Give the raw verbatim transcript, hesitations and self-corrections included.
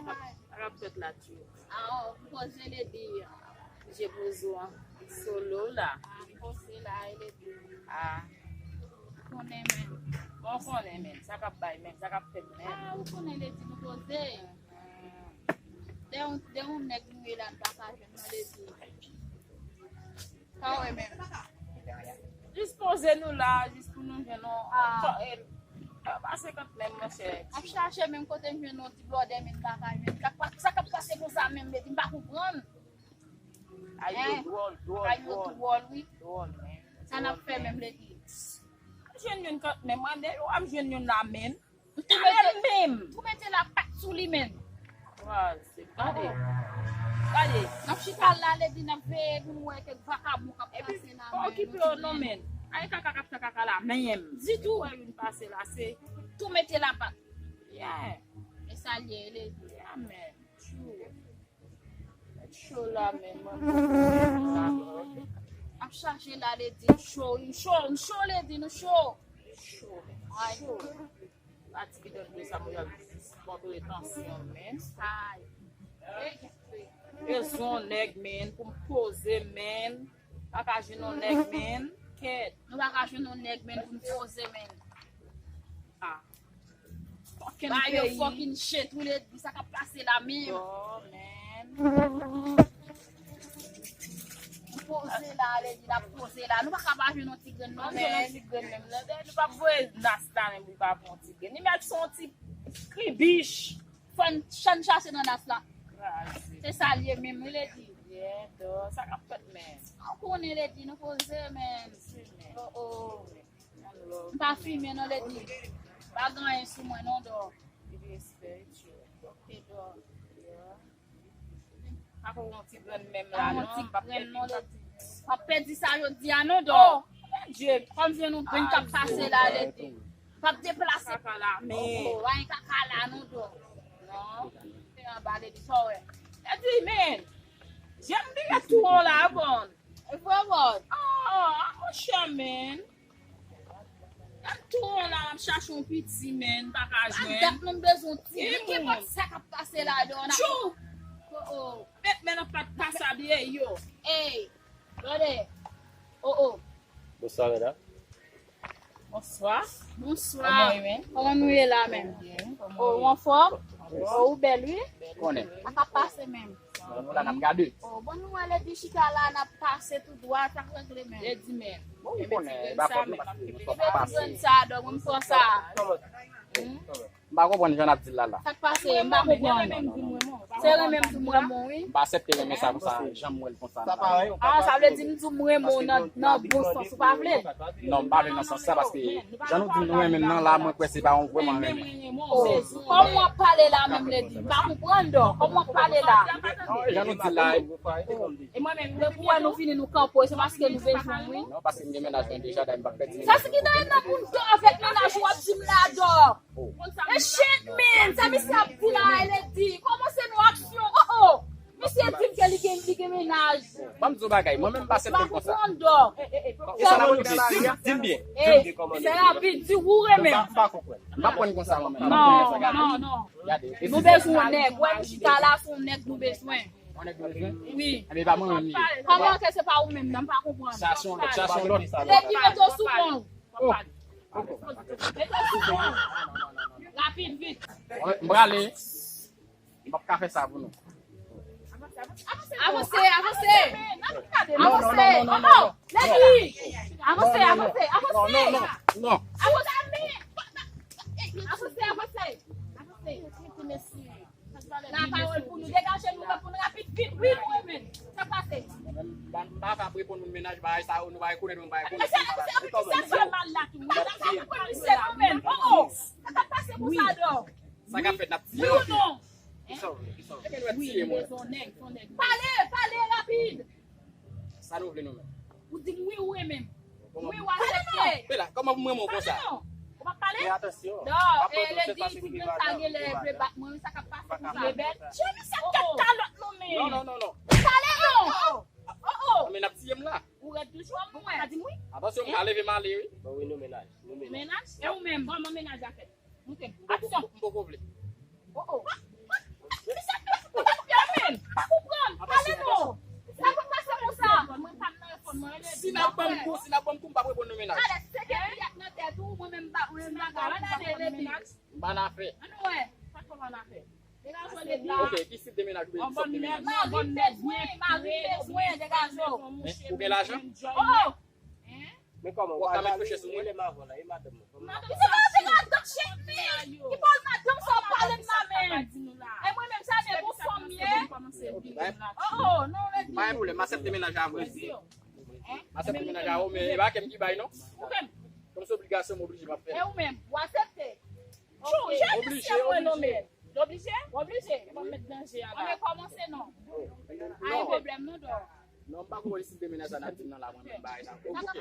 Sa k ap fèt la, tchou? Ah, m poze Lady. Misye poze w an solo la. Ah, m poze la, e Lady. Ah. Ou konnen menm. Bon, ou konnen menm. Sa k ap bay menm, sa k ap fèt menm. Ah, ou konnen Lady, nou poze. Mhm. De yon, de yon nèg nou ye la, n pa ka jwenn non Lady. Sa w wè menm? Jis poze nou la, jis pou nou jwenn yon, ah, pa senkant menm, monchè. Ap chache menm kote m jwenn yon ti blòdè, men m pa ka jwenn. Sa k ap, sa k ap pase konsa menm, Lady, m pa konprann. Ay yo dwòl, dwòl, ay yo dwòl, wi. Dwòl, men. Sa n ap fè menm, Lady? M jwenn youn kanmenm, mwen de yo, m jwenn youn la, men. Tou mete, tou mete lapat sou li, men. Gade. Gade. N ap chita la, Lady, n ap veye pou nou wè kèk vakabon k ap pase la, men. Epi, pa okipe yo non, men. Ay kaka k ap fè kaka la, men. Ditou. Wè youn pase la, se tou mete lapat. Yeah. E sa l ye, Lady. Yeah, men. True. Cho la, men, mwen. Ap chache la, Lady, nou cho, nou cho, nou cho, Lady, nou cho. Cho, cho. Ay. Pati ki donn sa pou y ap jis kontre tansyon, men. Ay. Bezwen yon nèg, men, pou m poze, men. Pa ka jwenn yon nèg, men. Kèt. Nou pa ka jwenn yon nèg, men, pou n poze, men. Ah. Fucking peyi. Ba yo fucking shit, wi, Lady, sa k ap pase la menm. Yo, man. Nou poze la, Lady, n ap poze la. Nou pa ka pa jwenn yon ti grenn non, men. Yon ti grenn menm, non. Nou p ap voye nas la menm pou l pa pran yon ti grenn. Li mèt se yon ti kribich. Fò n chan chache nan nas la. Kraze. Se sa l ye menm, wi, Lady. Yeah, dò. Sa k ap fèt, men? Ou konnen, Lady, nou poze, men. Poze, men. Oh, oh. M pa fimen non, Lady. Pa gen anyen sou mwen non, dò. Respè, tchou. Ok, dò. Pa pou yon ti grenn menm la non. Pa yon ti grenn non, Lady. M ap pèdi sa jodi a non, dò. Oh, Bondye. Kòm se nou grenn k ap pase la, Lady. M ap deplase. Kaka la, men. Oh, oh, pa gen kaka la non, dò. Non. Se anba, Lady, sa w wè? Lady, men. Jan m vire tou won la, bon. E vre, bon. Ah, monchè, men. Nan tou won la, m ap chache yon piti, men, m pa ka jwenn. Ak dat nou bezwen ti. Ki nenpòt sa k ap pase ladan. Tchou! Oh, oh. Met men nan pat pase byen yo. Ey, brother. Oh, oh. Bonswa, medam. Bonswa. Bonswa. Kòman w ye, men? Kòman nou ye la menm? Byen. Oh, ou anfòm? Oh, ou bèl, wi. Konnen. Sa k ap pase menm? Bon, nou la n ap gade. Oh, bon, nou wè Lady chita la, n ap pase tou dwat, sa k regle menm. Lady menm. Bon, ou konnen, e pa fòt nou paske nou sot pase. Sa, dòk, mwen pran sa. M pa konprann jan n ap di l la la. Sa k pase? M pa konprann. Se renmen m di m renmen w, wi. M pa aksepte renmen sa konsa, jan m wè l konsa. Ah, sa vle di m di w m renmen w nan, nan bon sans, ou pa vle? Non, m pa vle nan sans sa, paske jan nou di nou renmen m nan la, mwen kwè se pa yon vrèman renmen. Oh, kòman w ap pale la menm, Lady? M pa konprann, dò. Kòman w ap pale la? Non, jan nou di la. E mwen menm, depi wè nou fini, nou kanpe, se paske nou bezwen, wi. Non, paske m gen mennaj mwen deja, dayè m p ap pèdi mennaj mwen. Sa se ki nan, nan pou n dò avèk mennaj ou, w ap di m la dò. E shit, man! Sa misye ap di la, Lady? Kòman se nou aksyon? Oh, oh! Misye di m ke li gen, li gen mennaj. Ban m di w bagay, mwen menm m pa aksepte l konsa. M pa konprann, dò. E sa la pou di, di m byen. Di m byen kòman. Fè rapid, di ou renmen. M pa, m pa konprann. M pa konn konsa mwen menm. Non, non, non. Nou bezwen yon nèg. Wè, nou chita la, se yon nèg nou bezwen. Yon nèg nou bezwen? Wi. Enben, e pa mwen menm li ye. Kòman ke se pa ou menm nan? M pa konprann. Chache yon lòt, chache yon lòt. Lady, mete w sou pon. Oh. Mete w sou pon. Rapid, vit. M prale. M p ap ka fè sa pou nou. Avanse, avanse. Avanse. Oh, oh. Lady. Avanse, avanse, avanse. Non, non, non, non, non. Avanse. Avanse, avanse. Avanse. Lapawòl pou nou. Degaje nou, reponn rapid, vit, wi, nou renmen. Sa pase? Mwen menm, m pa, m pa ka reponn moun mennaj bagay sa yo, nou pa rekonèt mwen, m pa rekonèt mwen. Sa fè mal la tou. Mal la tou, se nou menm. Oh, oh. Sa ka pase pou sa, dò? Sa ka fèt, n ap tiye yo. Wi ou non? Kisa w vle, kisa w vle? Wi, nou bezwen yon nèg, yon nèg. Pale, pale rapid. Sa nou vle nou menm? Ou di m wi ou renmen m. Wi, w aksepte. Men la, kòman pou m renmen w konsa? Pale non. Ou p ap pale? Men atansyon. Non, e, Lady, ti grenn sa genlè vle bat mwen, wi, sa k ap pase konsa. Rebèl. Jemmy, sa tèt kalòt non, men. Non, non, non, non. Pale non. Oh, oh. Non, men n ap tiye m la. Ou rèd toujou, mwen. Ou pa di m wi. Atansyon, m ka leve m ale, wi. Bon, wi, nou mennaj. Nou mennaj. Mennaj? E ou menm, kòman mennaj la fèt? Moute. Aksyon. M poko vle. Oh, oh. Ok, ki stil de mennaj ou bezwen? Mari bezwen, mari bezwen, degaje w. Ou gen lajan? Oh! Men kòman? Ou ka met preche sou mwen? Rele madanm nan, e madanm nan. Kòman? Ki pa vle madanm, cheri? Ki pa vle madanm sa w pale m la menm? E mwen menm sa, men bon fanm ye. Oh, oh, non, rete. Pa gen pwoblèm, m aksepte mennaj la vre. M aksepte mennaj la, men e pa kè m ki bay non. Ou menm? Kòm se obligasyon, m oblije, m ap fè. E ou menm? Ou aksepte? Chou, jèn mesye mwen non men. Oblije? Oblije. Ou pa met danje a la. Ann kòmanse non. Pa gen pwoblèm non, dò. Non, m pa konprann si de mennaj sa n ap di nan la, mwen menm bagay sa konplike.